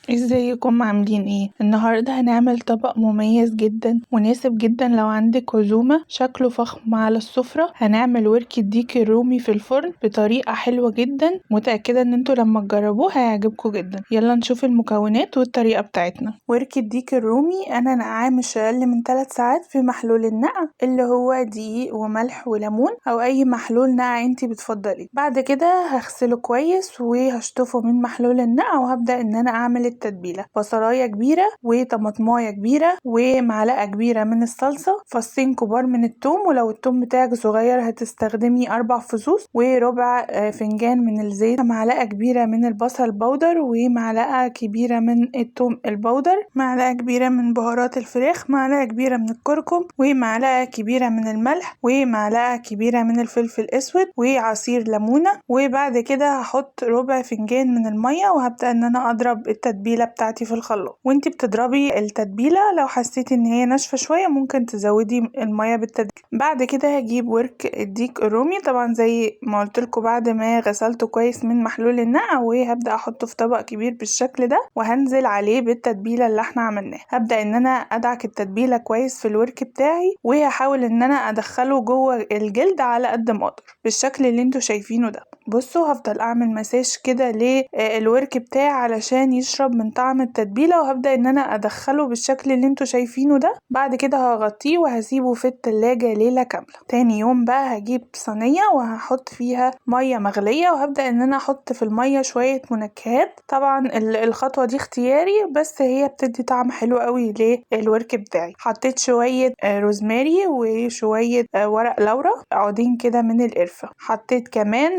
ازيكم عاملين ايه؟ النهارده هنعمل طبق مميز جدا، مناسب جدا لو عندك عزومة، شكله فخم على السفرة. هنعمل ورك الديك الرومي في الفرن بطريقة حلوة جدا، متأكدة ان انتوا لما تجربوه هيعجبكم جدا. يلا نشوف المكونات والطريقة بتاعتنا. ورك الديك الرومي انا نقعاه مش اقل من 3 ساعات في محلول النقع اللي هو دقيق وملح وليمون او اي محلول نقع انتي بتفضليه. بعد كده هغسله كويس وهشطفه من محلول النقع، وهبدأ ان انا اعمل التتبيلة. بصلاية كبيرة وطماطماية كبيرة ومعلقة كبيرة من الصلصة، فصين كبار من التوم، ولو التوم بتاعك صغير هتستخدمي 4 فصوص، وربع فنجان من الزيت، معلقة كبيرة من البصل بودر، ومعلقة كبيرة من التوم البودر، معلقة كبيرة من بهارات الفراخ، معلقة كبيرة من الكركم، ومعلقة كبيرة من الملح، ومعلقة كبيرة من الفلفل الأسود، وعصير ليمونة. وبعد كده هحط ربع فنجان من المية، وهبدأ ان انا اضرب التتبيلة بتاعتي في الخلاط. وانتي بتضربي التتبيلة لو حسيتي ان هي ناشفة شوية ممكن تزودي المية بالتدريج. بعد كده هجيب ورك الديك الرومي، طبعا زي ما قلتلكوا بعد ما غسلته كويس من محلول النقع، وهبدأ احطه في طبق كبير بالشكل ده، وهنزل عليه بالتتبيلة اللي احنا عملناها. هبدأ ان انا ادعك التتبيلة كويس في الورك بتاعي، وهحاول ان انا ادخله جوه الجلد على قد ما اقدر بالشكل اللي انتوا شايفينه ده. بصوا هفضل اعمل مساج كده للورك بتاعي علشان يشرب من طعم التتبيلة، وهبدأ ان انا ادخله بالشكل اللي انتوا شايفينه ده. بعد كده هغطيه وهسيبه في التلاجة ليلة كاملة. تاني يوم بقى هجيب صينية وهحط فيها مية مغلية، وهبدأ ان انا احط في المية شوية منكهات. طبعا الخطوة دي اختياري، بس هي بتدي طعم حلو قوي للورك بتاعي. حطيت شوية روزماري وشوية ورق لورا، عودين كده من القرفة. حطيت كمان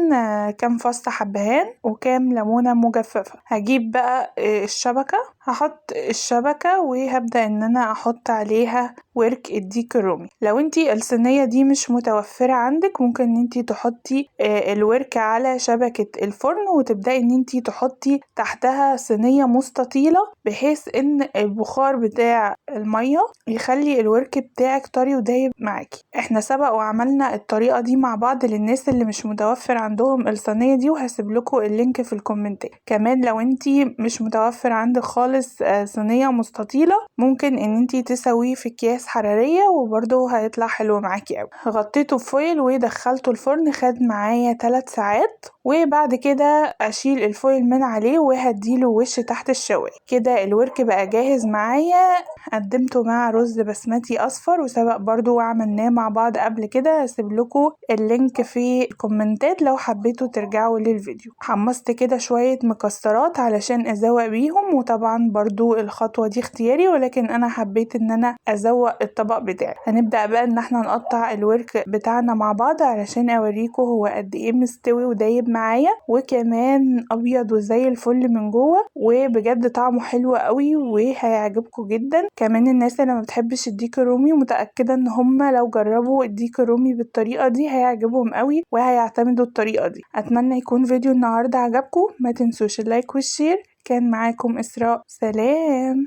كام فص حبهان وكام ليمونة مجففة. هجيب بقى الشبكة، هحط الشبكة وهبدأ ان انا احط عليها ورك الديك الرومي. لو انتي الصينية دي مش متوفرة عندك ممكن ان انتي تحطي الورك على شبكة الفرن، وتبدأي ان انتي تحطي تحتها صينية مستطيلة بحيث ان البخار بتاع المية يخلي الورك بتاعك طري ودايب معاكي. احنا سبق وعملنا الطريقة دي مع بعض للناس اللي مش متوفر عندهم الصينية دي، وهسيب لكم ال link في الكومنتات. كمان لو انتي مش متوفر عندك خالص صينية مستطيلة ممكن ان انتي تسويه في اكياس حرارية وبرده هيطلع حلو معاكي قوي. غطيته ب foil ودخلته الفرن، خد معايا 3 ساعات. وبعد كده اشيل ال foil من عليه وهديله وش تحت الشوايه. كده الورك بقى جاهز معايا. قدمته مع رز بسمتي اصفر، وسبق برضو وعملناه مع بعض قبل كده، هسيب لكم ال link في الكومنتات لو حبيتوا ترجعوا للفيديو. حمصت كده شوية مكسرات علشان ازوق بيهم، وطبعا برضو الخطوة دي اختياري، ولكن انا حبيت ان انا ازوق الطبق بتاعي. هنبدأ بقى ان احنا نقطع الورك بتاعنا مع بعض علشان اوريكم هو قد ايه مستوي ودايب معايا، وكمان ابيض وزي الفل من جوه، وبجد طعمه حلو قوي وهيعجبكم جدا. كمان الناس اللي ما بتحبش الديك الرومي متأكدة ان هم لو جربوا الديك الرومي بالطريقة دي هيعجبهم قوي وهيعتمدوا الطريقة دي. اتمنى يكون فيديو النهاردة عجبكم، ما تنسوش ال like وال share. كان معاكم إسراء، سلام.